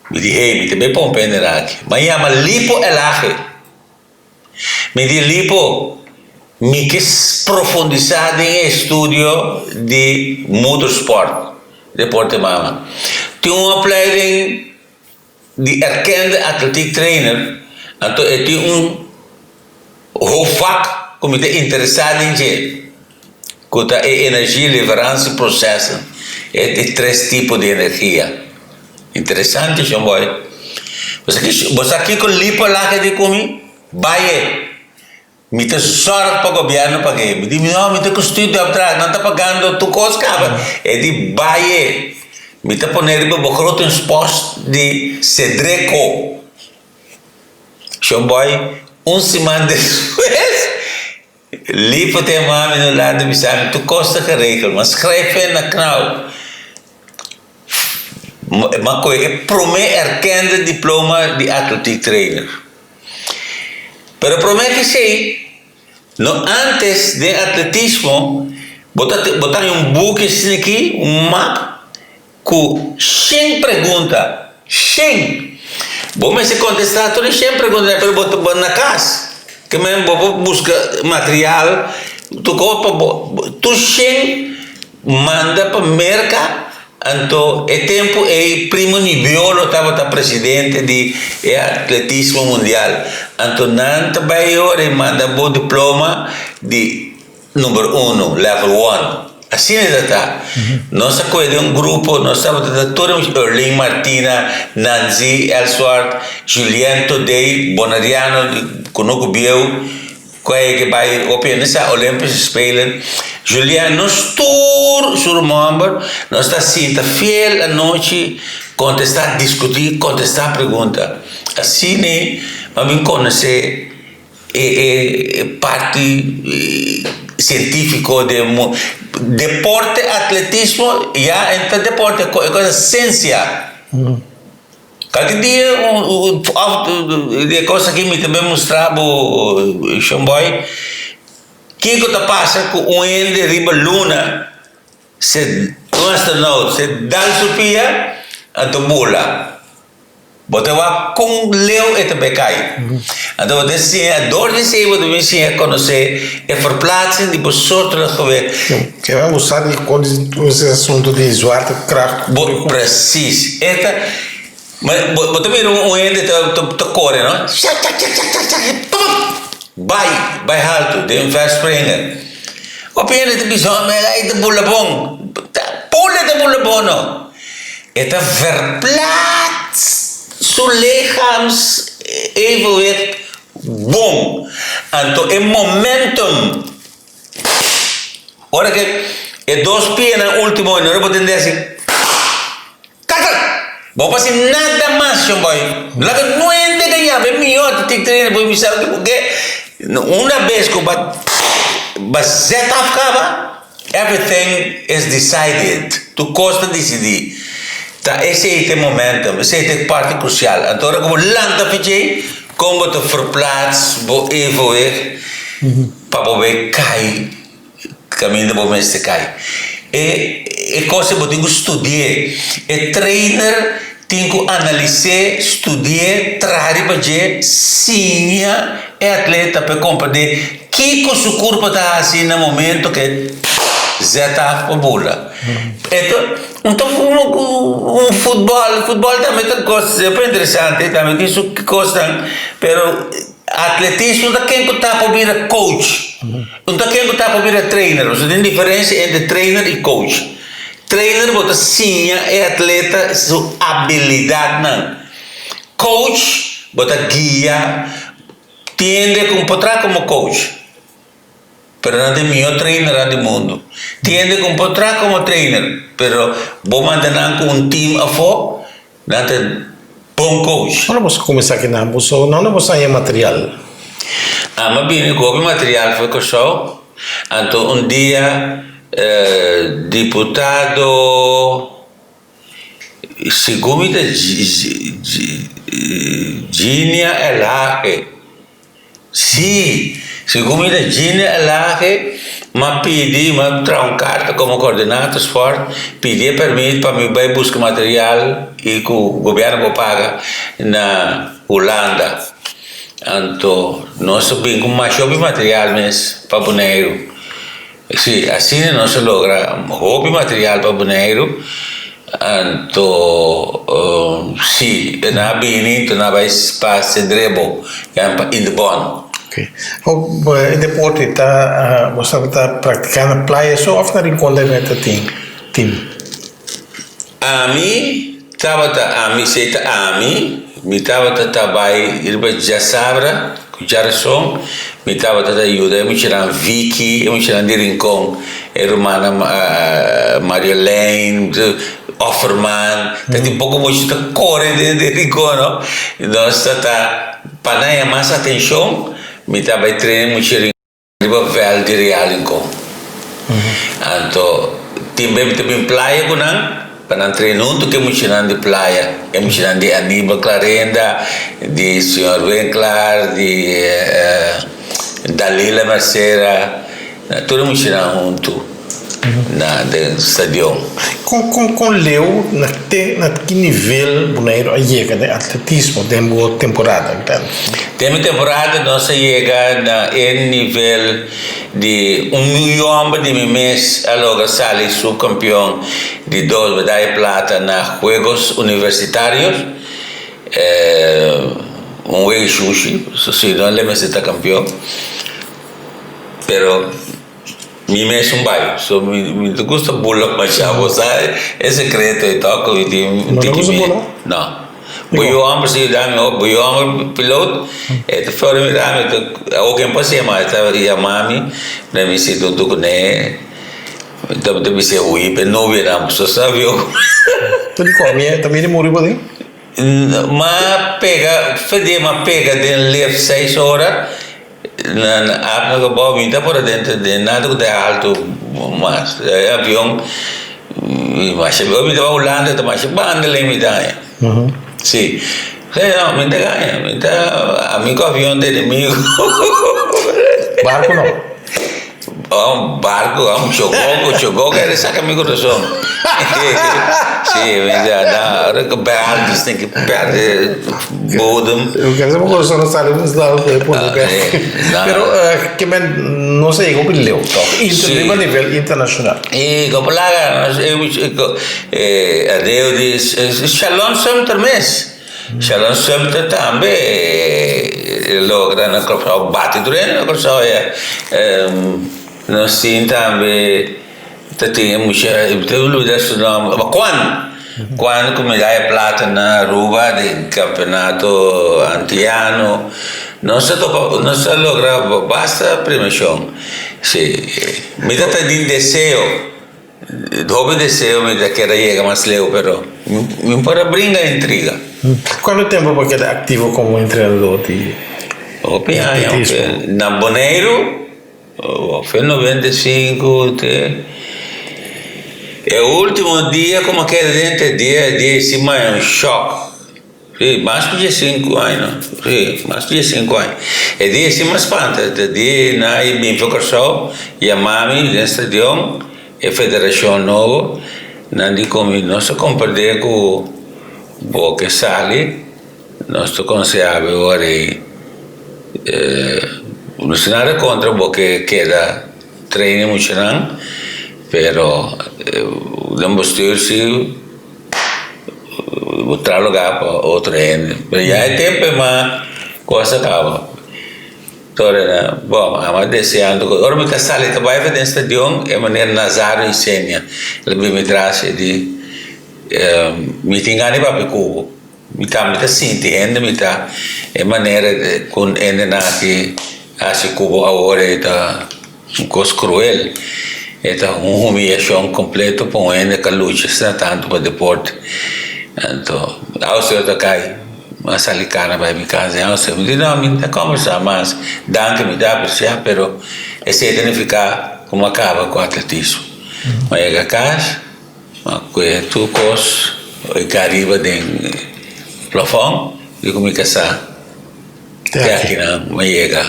mi di hey, mi ta bay pompa hende aki. Mi a yama Lipo Elhage. Mi di Lipo, mi ke profundisa den e estudio di motorsport, deporte mama. Tin un opleiding di erkende atletiek trainer, anto e tin un hoofdvak ku mi ta interesá den dje, ku ta e energieleverantieprocessen, e di tres tipo di energia. Interesante shon boy. Bo sa ki, bo sa kiko Lipo laga di ku mi? Bai e. Mi ta zorg pa gobierno pag'é. Mi di, no, mi ta ku studieopdracht, nan ta pagando tur kos kaba. E di, bai e. Mi ta pone riba begrotingspost di Cedreco. Shon boy, un siman despues, Lipo ta yama mi na un lado bisa mi, tur kos ta geregel, ma schrijf in na Knauw. M'a kohe e promé erkende diploma di atletiek trainer. Pero promé ki esei, no antes den atletismo bo ta bo ta haña un buki asina aki, un map ku shen pregunta, shen! Bo mester kontestá tur e shen preguntanan pero bo ta bo na kas ke men bo por buska material tur kos pa bo tur shen manda pa Merka. Anto e tempu ei Primo Nibiolo tabata presidente di e atletismo mundial. Anto nan ta bai e ora e manda bo diploma di number uno, level one. Asina e ta ta. Nos a kohe den un grupo, nos tabata ta tur e Erling Martina, Nanzi Elswart, Julien Todey, Boneriano di Kunuku Bieu, Cu a yega bay hopi hende sa Olympische Spelen. Julian, nos tur su rumomber, nos ta sinta fiel anochi contesta, discuti, contesta pregunta. Asina mi a bin conoce e e parti cientifico den deporte, atletismo ya e ta deporte, e cosa ciencia. Kalke dia òf di e kos aki mi ta bin mustra bo shonbòi kiko ta pasa ku un hende riba luna se un astronaut se dal su pia anto bula bo ta wak kon leu e ta bai kai anto bo ta siña dor di esei bo ta bin siña konosé e verplaatsing di bo soortelijk gewicht. Ke nan bo sa di kon di es asuntu di zwaartekracht. Bo precies e ta ma bo bo ta mira un hende ta ta kore no chak chak chak chak chak chak pum bai bai haltu den verspringer hopi hende ta bisa oh mira e ta bula bon ta punda e ta bula bon no e ta verplaats su lichaams evenwicht bon anto e momentum. Ora ke e dos pianan ultimo no bo tende asi kaka! Bo pa hasi nada mas shon boy. Laga nuende ka yama e mihó ta tik trainer por bisa bo ke una bes ku ba ba zet af kaba everything is decided tur kos ta disidí. Ta esei ta e momentum esei ta e parti krusial. Anto ora ku bo lanta fich'ei kon bo ta verplaats bo evenwicht. Pa bo bay kai kaminda bo mester kai. E e kos ei bo tin ku studi'é. E trainer tin ku analis'é, studi'é, traha riba dje, siña e atleta pa e komprendé kiko su kurpa ta hasi na momento ku e. Zet af pa bula. Eto un ta un futbòl, futbòl tambe ta kos super interesante, tambe tin su kosnan, pero atletismo ta ken ku ta por bira coach, no ta ken ku ta por bira trainer, pasobra tin diferensia entre trainer i coach. Trainer bo ta siña e atleta su abilidatnan, coach bo ta guia, tiende ku por traha komo coach. Pero nan ta e mihó trainernan di mundu. Tin hende ku por traha komo trainer, pero bo manda nan ku un team afó, nan ta bon coach. Ora boso kuminsá ki nan boso no boso haña material? Ami a bini ku hopi material for Kòrsou. Anto un dia diputado segun mi ta Ginia Elhage. Sí, segun mi ta djine Elhage, m'a pidi, m'a traha un karta komo koordinator sport, pidi e permit pa mi bai buska material i ku gobièrnu por paga na Hulanda. Anto nos a bin ku masha hopi material mes pa Boneiru. Sí, asina nos a logra hopi material pa Boneiru. Anto, sí, nan a bini, anto nan a bai pa Cedrebo, yan pa Indebon. Oké. E deporte ta, bo tabata praktiká na playa so òf na Rincon tambe ta tin tim? Ami tabata, ami, esei ta ami, mi tabata ta bai riba djasabra ku djarason, mi tabata ta yuda e muchanan Vicky, e muchanan di Rincon, e rumannan Marjolein, Offerman, ta tin poko mucha ta kore den Rincon no, nos ta ta pa nan haña mas atenshon mi ta bai train mucha Rincon. Riba vèlt di Real Rincon. Anto tin be mi ta bin playa ku nan pa nan train huntu ku e muchanan di playa, e muchanan di Anibal Clarenda, di señor Winklaar, di Dalila Mercera, tur e muchanan huntu. Na den stadion. Kon kon kon leu na te na ki nivel Boneiru a yega den atletismo den bo temporada Glenn? Den mi temporada nos a yega na e nivel di un yòmber di mi mes a logra sali subkampion di dos medaya plata na Juegos Universitarios. Un wega shushi, si no el mester ta kampion pero. Mi mes un bai, so mi mi ta gusta bula masha, bo sa e secreto e tok mi tin No ta gusta bula? No. Bo yu homber si yuda mi hopi, bo yu homber pilot e ta flor mi da mi ta awor ken por hasi mas e ta yama mi na mi sinta hunto kune mi ta bisa e hui pa e nobianan pasobra sa avion. Ta dikon? Mi ta mira muri bo den? M'a pega, fedé m'a pega den lift seis ora. Na apna gebou mi ta por adentro den nada ku ta alto mas e avion masha ora mi ta bai Hulanda ta masha banda lei mi ta haña si no mi ta gaña mi ta ami ku avion ta enemigo. Barco no. Un barco, un chogogo, chogogo a saka mi corazon. Sí, mi sa, no, ora ku berde, tin ki perde bodem. Porque bo corazon no sali un lado ku e pone bek. Pero ke men no sa yega hopi leu tòg, riba nivel internashonal. I kopo laga, adeu di Shalom Sumter mes. Shalom Sumter tambe logra na Kòrsou bati tur hende na Kòrsou ya. Nos tin tambe ta tin e mucha mi ta olbida su nòmber Kwan Kwan ku medaya plata na Aruba den kampeonato antiano nos ta topa nos ta logra basta premiashon si mi ta tin deseo. Hopi deseo mi ta keda yega mas leu pero mi por a bringa intriga. Cuanto tempo bo a keda activo como entrenador di Hopi aña, atletismo? Na Boneiru fe 95 te e ultimo dia cu mi a keda dentro dia dia di siman un shock. Sí, mas ku diesinku aña no. Sí, mas ku diesinku aña. E dia si mas spanta, e dia nan a bin pa Kòrsou, yama mi den stadion, e federashon nobo, nan di ku mi, nos ta komprendé ku bo ke sali, nos ta konsehá bo ora ei, nos ta nada kontra bo ke keda traina muchanan. Pero den bestuur si bo traha lugar pa otro hende. Pero ya e tempo e mas cos a caba. Tore na, bon, ami a deseando cu ora mi ta sali ta bay for den stadion e meneer Nazario Isenia el a bin mi tras e di mi tin gana di papia cu bo. Mi tambe ta sinti hende mi ta e manera cu hendenan aki haci cu bo awor e ta un cos cruel. E ta un humiyacion completo pa un hende cu a lucha asina tanto pa deporte. Anto Austria ta cay, mi a sali cana bay mi casa den Austria. Mi di no, mi no ta combersa mas, danki mi ta aprecia pero esey ta nifica cu mi a caba cu atletismo. Mi a yega cas. Ma kue tur kos e ka riba den plafòn di ku mi kasá te akinan mi yega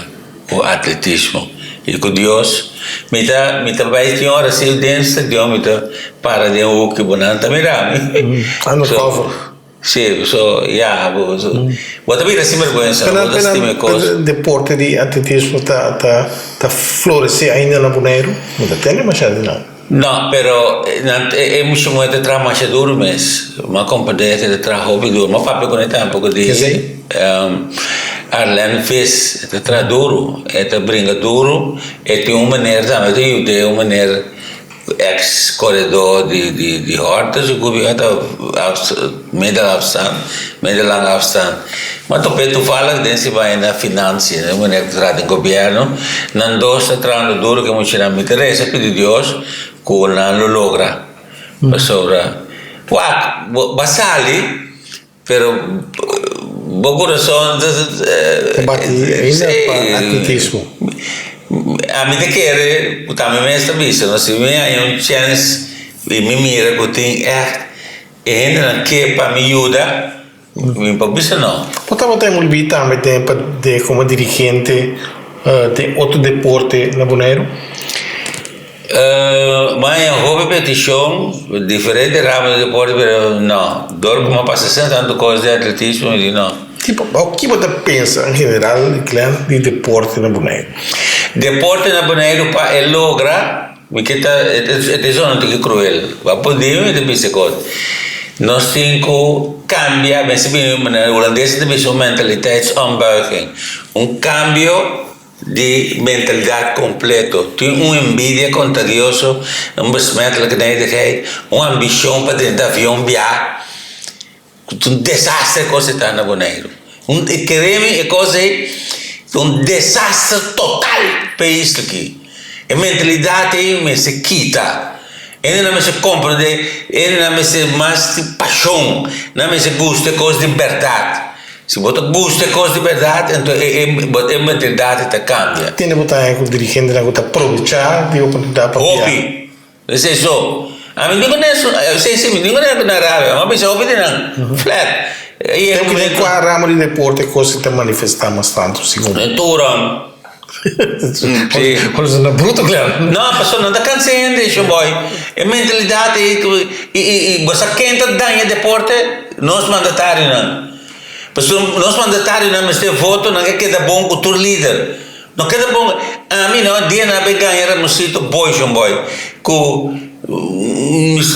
ku atletismo i ku Dios mi ta mi ta bai tin ora si den stadion mi ta para den hoki bo nan ta mira mi. Si so ya bo bo ta bira sinberguensa bo ta stima e kos. Deporte di atletismo ta ta ta floresé ainda na Boneiru? No ta tende masha di nan. No, pero nan e mucha muher ta traha masha duru mes. Mi a komprendé ku e ta traha hopi duru. Mi a papia kuné tambe di Arlene Vis. E ta traha duru, e ta bringa duru, e tin un meneer tambe ta yud'é, un meneer. Ex koredó di di hòrta su ku bia ta middel afstand, middellange afstand. Ma top'é toevallig den si bai na finansia, den manera ku ta traha den gobièrnu, nan dos ta trahando duru ku e muchanan. Mi ta resa pidi Dios ku nan lo logra, pasobra wak bo a sali. Pero bo kurason ta. Ta bati ainda pa atletismo. Ami ta kere ku tambe mes ta bisa no si mi haña un chèns i mi mira ku tin ègt e hendenan ke pa mi yuda mi por bisa no. Bo tabata envolví tambe den pa de komo dirigente den otro deporte na Boneiru? M'a haña hopi petishon diferente ramo di deporte pero no dor ku m'a pasa asina tantu kos di atletismo mi di no. Tipo ki bo ta pensa en general Glenn di deporte na Boneiru? Deporte na Boneiru pa e logra mi ke ta e ta zona un tiki kruel bo a pudi mi ta bisa e kos nos tin ku kambia mester bini manera hulandes ta bisa un mentaliteitsombuiging un kambio Di mentalidad completo. Tin un envidia contagioso, un besmettelijke nijdigheid, un ambicion pa drenta avion bia. Ta un desaster e cos ei ta na Boneiru. Un, kere mi e cos ei ta un desaster total pa e isla aki. E mentalidad ei mester kita. Hendenan mester comprende, hendenan mester mas tin pasion, nan mester gusta e cos di berdad. Si bo ta gusta e kos di bèrdat, anto e e mentalidad ta kambia. Tende bo ta haña ku dirigentenan ku ta probechá di oportunidat pa bia? Hopi. Esei so. Ami ningun den su, esei si, mi ningun den na rabia. Mi a bisa hopi di nan, flat. Den ku den kua ramo di deporte e kos ta manifestá mas tantu segun bo? Turan. Si. Ora su na bruto kla. No, pasobra nan ta kansa hende, showboy. E mentalidat ei ku i i i bo sa ken ta daña deporte? Nos mandatarionan. Pasobra nos mandatarionan mester voto, nan ke keda bon ku tur lider. No keda bon, ami no, dia nan a bin gaña Ramosito boy showboy ku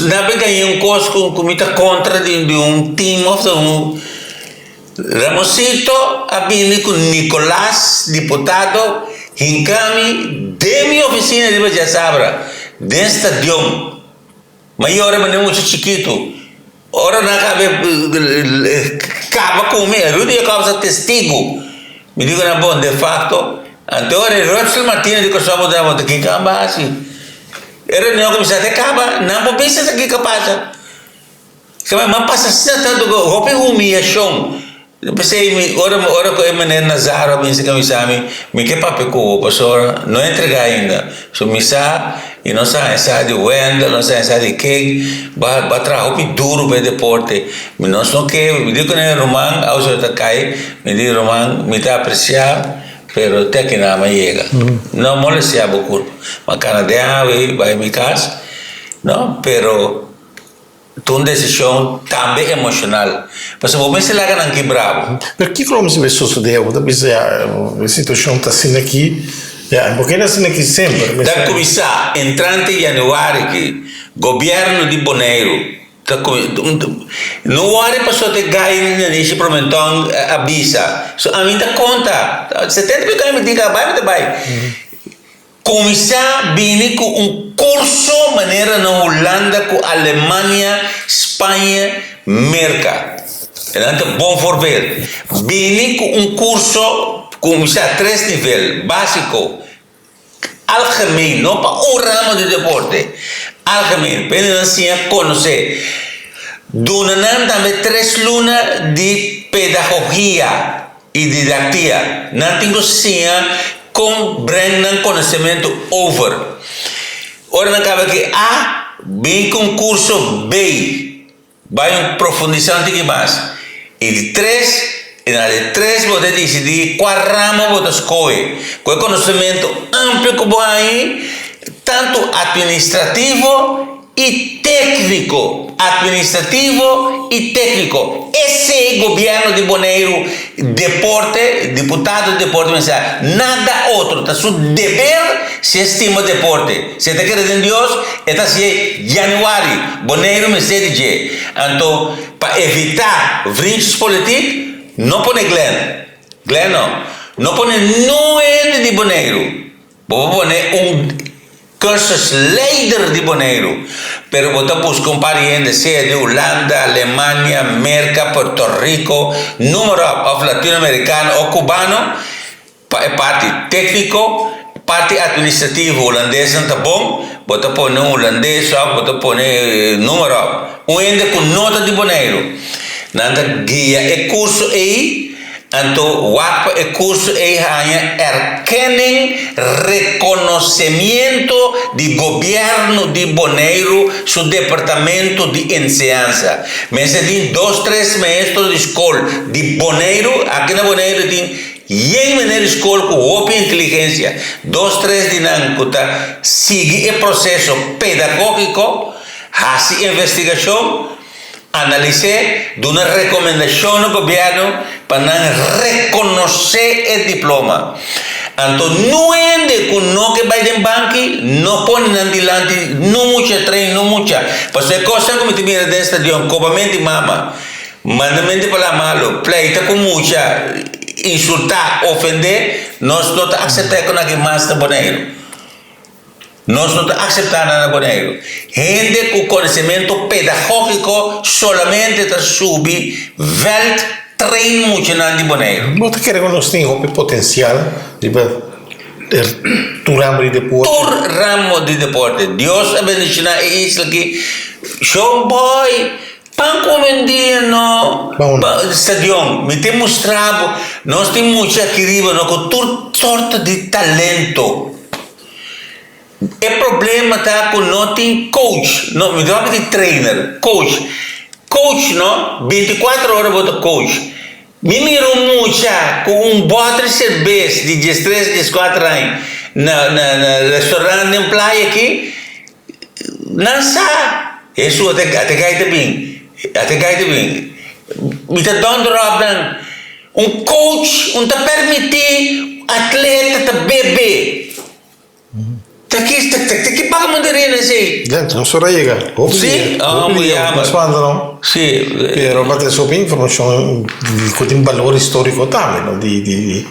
nan a bin gaña un kos ku ku mi ta kontra di di un team of un. Ramosito a bini ku Nicolas, diputado, hinka mi den mi ofisina riba djasabra, den stadion. Mi a yora manera mucha chikitu. Ora nan a kaba ku mi, Rudy Jacobs ta testigu. Mi di ku nan, bon, de facto, anto ora e Rutshel Martina di Kòrsou a puntra mi, kiko nan bai hasi? E reunion kuminsá te kaba, nan por bisa esaki ke pasa. Kaba mi a pasa asina tantu ku hopi humiyashon. P'esei mi ora ora ku e meneer Nazaro a binse ku a bisa mi, mi ke papia ku bo pasobra no entregá ainda. So mi sa i nos a haña sa di Wendell, nos a haña sa di Kek, bo a traha hopi duru pa e deporte. Mi nos no ke, mi di ku nan ruman Auxo ta kai, mi di ruman mi ta apresiá pero te aki nan a yega. No molestiá bo kurpa. Ma kana den awe bai mi kas, no, pero. Ta un desishon tambe emoshonal, pasobra bo mester laga nan kibra bo. Pero kiko lo mester bay sosode? Bo ta bisa ya e situashon ta asina aki. Ya, en por keda asina aki semper. Ta kuminsá entrante yanüari ki gobièrnu di Boneiru ta No wòri pasobra ta e gai na Nishi Promentòn a bisa. So ami ta konta. 70 mil gai mi tin ka bai mi ta bai. Kuminsá bini ku un kurso manera na Hulanda ku Alemania, Spaña, Merka. Nan ta bon voorbeeld. Bini ku un kurso kuminsá tres nivel, básiko, algemeen, no pa un ramo di deporte, algemeen, pa hende nan siña konosé. Duna nan tambe tres luna di pedagogia. i didaktia. Nan tin ku siña kon breng nan konosementu over. Ora nan kaba ki A, bin ku un kurso B, bai un profundisá un tiki mas. I di tres, i na di tres bo ta disidí kua ramo bo ta skohe. Ku e konosementu amplio ku bo hañi, tantu atministrativo i tékniko, atministrativo i tékniko. Esei gobièrnu di Boneiru, deporte, diputado di deporte mester sa, nada otro. Ta su deber si e stima deporte. Si e ta kere den Dios, e ta hasié yanüari. Boneiru mester di dje. Anto, pa evitá vriendjespolitiek, no pone Glenn. Glenn no. No pone niun hende di Boneiru. Bo por pone un cursus leider di Boneiru, pero bo ta buska un par di hende, sea di Hulanda, Alemania, Merka, Puerto Rico, noem maar op, of Latinoamericano o Cubano, pa e parti técnico, parti administrativo Hulandesnan ta bon, bo ta pone un Hulandes of bo ta pone noem maar op, un hende ku no ta di Boneiru. Nan ta guia e curso ei. Anto wak pa e kurso ei haña erkenning, rekonosemiento, di gobièrnu di Boneiru su departamento di enseñansa. Mester tin dos tres maestro di skol di Boneiru, aki na Boneiru tin yen meneer di skol ku hopi inteligensia, dos tres di nan ku ta sigui e proseso pedagógiko, hasi investigashon, Analis'é, duna rekomendashon na gobièrnu pa nan rekonosé e diploma. Anto nu hende ku no ke bai den banki no pone nan dilanti nu mucha tren nu mucha. Pasobra e kosnan ku mi ta mira den stadion, kobament di mama, mandament di palabra malu, pleita ku mucha, insultá, ofendé, nos no ta akseptá e kon aki mas na Boneiru. Nos no ta akseptá nan na Boneiru. Hende ku konosementu pedagógiko solamente ta subi vèlt train muchanan di Boneiru. Bo ta kere ku nos tin hopi potensial riba tur ramo di deporte? Tur ramo di deporte. Dios a bendishoná e isla aki. Shon boy, Pan ku wendia no pa stadion. Mi te mustra bo, nos tin mucha aki riba no ku tur sorto di talento. E problema ta ku no tin coach, no, mi ta papia di trainer, coach. Coach no, bintikuater ora bo ta coach. Mi mira un mucha ku un bòter serbes di diestres, dieskuater aña na na na restaurant den playa aki. Nan sa, Hesus a te gai ta bin, a te gai ta bin. Mi ta dònder òp nan. Un coach un ta permití atleta ta bebe. Ta ki ta ta ki paga mundu rena esei? Ya, nos ora yega. Hopi Sí? dia. Ah, Hopi muy dia. jammer. Nos manda no. Sí. Pero pa tin hopi informashon di ku tin balor históriko tambe no di di di.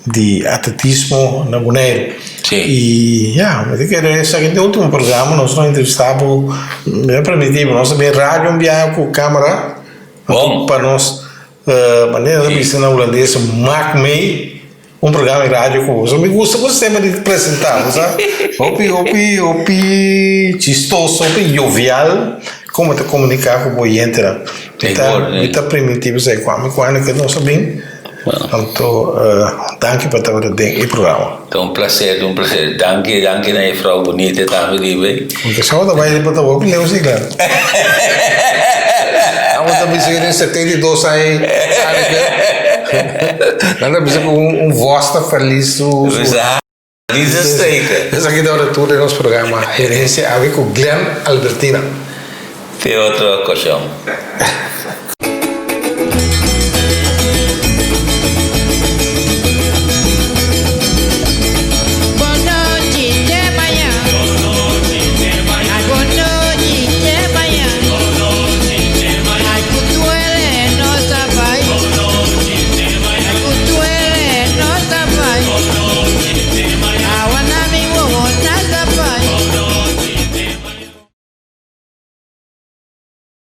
Di atletismo na Boneiru. Sí. I ya, mi ta kere esaki ta e ultimo programa, nos lo entrevistá bo, mi a permití bo, nos ta bin radio un biaha ku kamera, Bon. pa nos, manera ta bisa na hulandes, maak mee un programa di radio ku bo. So mi gusta bo sistema di presentá, bo sa, hopi, hopi, hopi chistoso, hopi jovial, komo ta komuniká ku bo oyentenan. Mi ta, mi ta primintí bo esei, kuami kuando ke nos a bin. Anto danki pa tabata den e programa. Ta un placer, ta un placer. Danki, danki na e vrouw bunita tambe di bay. Porque sa bo ta bay bo ta hopi leu si claro. Abo ta bisa den 72 aña Nan ta bisa ku un vos ta feliz su. Esaki tabata tur den nos programa Herencia Awe ku Glenn Albertina. Te otro ocasion.